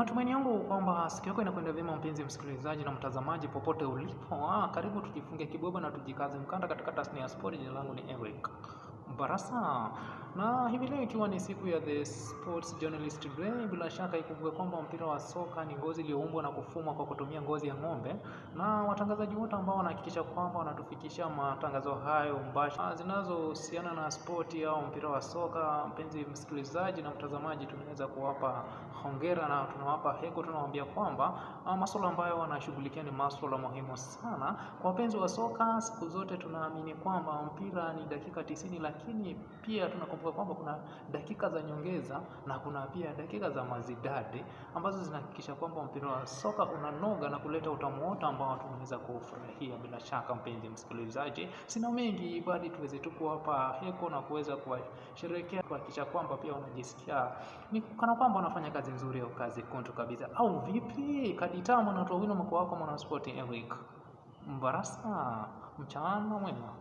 matumaini yangu kwamba siku yako inakwenda vyema mpenzi msikilizaji na mtazamaji popote ulipo. Karibu tujifunge kibwebwe na tujikaze mkanda katika tasnia ya sport. Jina langu ni Eric Barasa, na hivi leo ikiwa ni siku ya the Sports Journalist Day, bila shaka ikumbuke kwamba mpira wa soka ni ngozi iliyoumbwa na kufumwa kwa kutumia ngozi ya ng'ombe, na watangazaji wote ambao wanahakikisha kwamba wanatufikisha matangazo hayo mbasha zinazohusiana na spoti au mpira wa soka. Mpenzi msikilizaji na mtazamaji, tunaweza kuwapa hongera na tunawapa heko, tunawaambia kwamba masuala ambayo wanashughulikia ni masuala muhimu sana kwa wapenzi wa soka. Siku zote tunaamini kwamba mpira ni dakika 90, lakini pia tunakumbuka kwamba kuna dakika za nyongeza na kuna pia dakika za mazidadi ambazo zinahakikisha kwamba mpira wa soka unanoga na kuleta utamu wote ambao tunaweza kufurahia. Bila shaka, mpenzi msikilizaji, sina mengi bali tuweze tu kuwapa heko na kuweza kuwasherehekea, kuhakikisha kwamba pia wanajisikia ni kana kwamba wanafanya kazi nzuri au kazi kuntu kabisa, au vipi? Kaditamu na wino mko wako mwanaspoti Eric Mbarasa, mchana mwema.